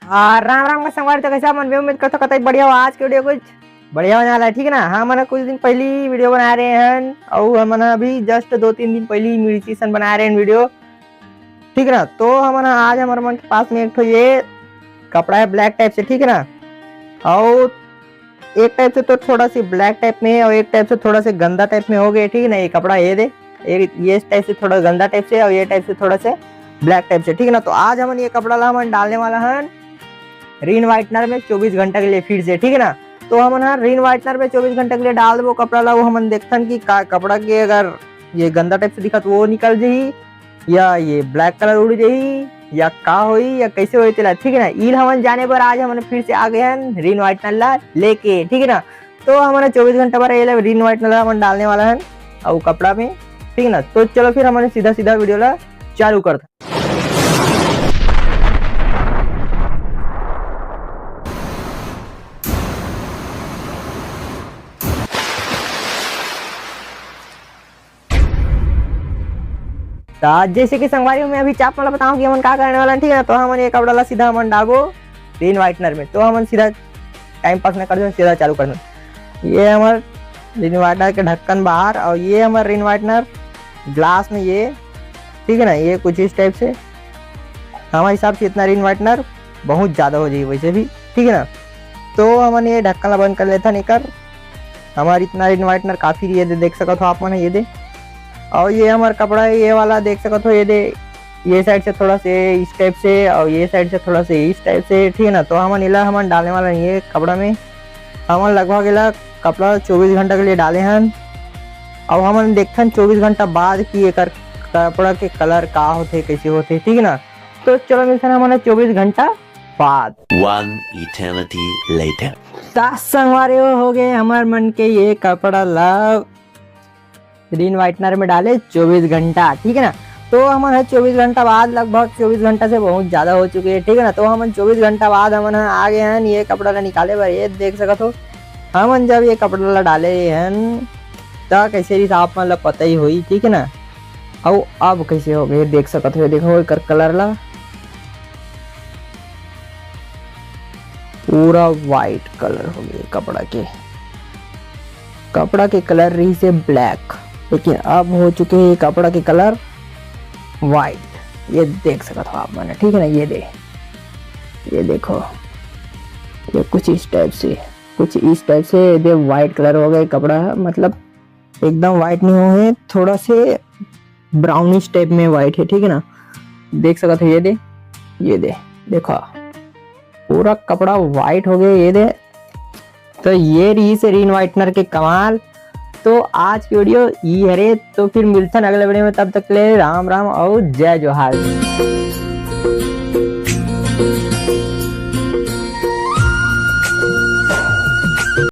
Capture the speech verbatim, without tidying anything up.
आ, राम राम का संगवारी, तो कैसे मन? मैं उम्मीद करता हूँ कतई बढ़िया हो। आज के वीडियो कुछ बढ़िया होने वाला है, ठीक है ना। हाँ, हमन कुछ दिन पहली वीडियो बना रहे हैं, और हमन अभी जस्ट दो तीन दिन पहली म्यूजिशियन बना रहे हैं वीडियो, ठीक है ना। तो हमन आज हमर मन के पास में एक ठो ये कपड़ा है ब्लैक टाइप से, ठीक है ना। और एक टाइप से तो थोड़ा सी ब्लैक टाइप में है और एक टाइप से थोड़ा से गंदा टाइप में हो गया, ठीक है ना। ये कपड़ा ये दे, ये ये टाइप से थोड़ा गंदा टाइप से और ये टाइप से थोड़ा से ब्लैक टाइप से, ठीक है ना। तो आज हमन ये कपड़ा ला हमन डालने वाला हन रिन वाइटनर में चौबीस घंटा के लिए फिर से, ठीक है ना। तो हमन ह रिन वाइटनर में चौबीस घंटा के लिए डाल देबो कपड़ा ला। वो हमन देखथन कि का कपड़ा के अगर ये गंदा टाइप से दिखत वो निकल जाही या ये ब्लैक कलर उड़ जाही या का होई या कैसे होई तेला, ठीक है ना। ईल हमन जाने बर आज हमन फिर से आ गए हैं रिन वाइटनर ला लेके, ठीक है ना। तो हमन चौबीस घंटा बर ये रिन वाइटनर ला हमन डालने वाला है और कपड़ा में, ठीक है ना। तो चलो फिर हमन सीधा सीधा वीडियो ला चालू करते। तो जैसे कि संगवारी हो, मैं अभी चाप वाला बताऊं कि हमन का करने वाला है, ठीक है ना। तो हमन ये कपड़ा ला सीधा हमन डालबो रिन वाइटनर में। तो हमन सीधा टाइम पास ना कर दो, सीधा चालू कर दो। ये हमर रिन वाइटनर के ढक्कन बाहर और ये हमर रिन वाइटनर ग्लास में ये, ठीक है ना। ये कुछ इस टाइप से हमारे हिसाब से इतना रिन वाइटनर बहुत ज़्यादा हो जाएगी वैसे भी, ठीक है ना। तो हमन ये ढक्कन ला बंद कर लेथन एकर। हमार इतना रिन वाइटनर काफ़ी ये दे, देख सकत हो आप मन ये दे। और ये हमार कपड़ा है ये वाला देख सकत हो ये दे, ये साइड से थोड़ा से इस टाइप से और ये साइड से थोड़ा से इस टाइप से, ठीक है ना। तो हमन इला हमन डालने वाला नहीं है कपड़ा में। हमन लगभग इला कपड़ा चौबीस घंटा के लिए डाले हन। अब हमन देखथन चौबीस घंटा बाद कि एकर कपड़ा के कलर का होथे, कैसे होथे, ठीक है ना। तो चलो मिलथन हमन चौबीस घंटा बाद। One eternity later. त संगवारी हो, हो गए हमर मन के ये कपड़ा ला रिन वाइटनर में डाले चौबीस घंटा, ठीक है ना। तो हमन ह चौबीस घंटा बाद, लगभग चौबीस घंटा से बहुत ज्यादा हो चुके हैं, ठीक है ना। तो हमन चौबीस घंटा बाद हमन ह आ गए हैं ये कपड़ा ला निकाले बर। ये देख सकत हो, हमन जब ये कपड़ा ला डाले हैं त कैसे रहिस आप मन ला पता ही होई, ठीक है ना। अउ अब कैसे हो गए देख सकत हो, देखो एकर कलर ला, पूरा व्हाइट कलर हो गए कपड़ा के। कपड़ा के कलर रही से ब्लैक, लेकिन अब हो चुके हैं कपड़ा के कलर व्हाइट। ये देख सकत हो आप मन, ठीक है ना। ये दे, ये देखो, ये कुछ इस टाइप से, कुछ इस टाइप से ये व्हाइट कलर हो गए कपड़ा, मतलब एकदम व्हाइट नहीं हो है, थोड़ा से ब्राउनिश टाइप में व्हाइट है, ठीक है ना। देख सकत हो ये दे, ये दे, देखो पूरा कपड़ा व्हाइट हो गया ये दे। तो ये रही से रिन वाइटनर के कमाल। तो आज की वीडियो ई हरे, तो फिर मिलथन अगले वीडियो में, तब तक के लिए राम राम और जय जोहार।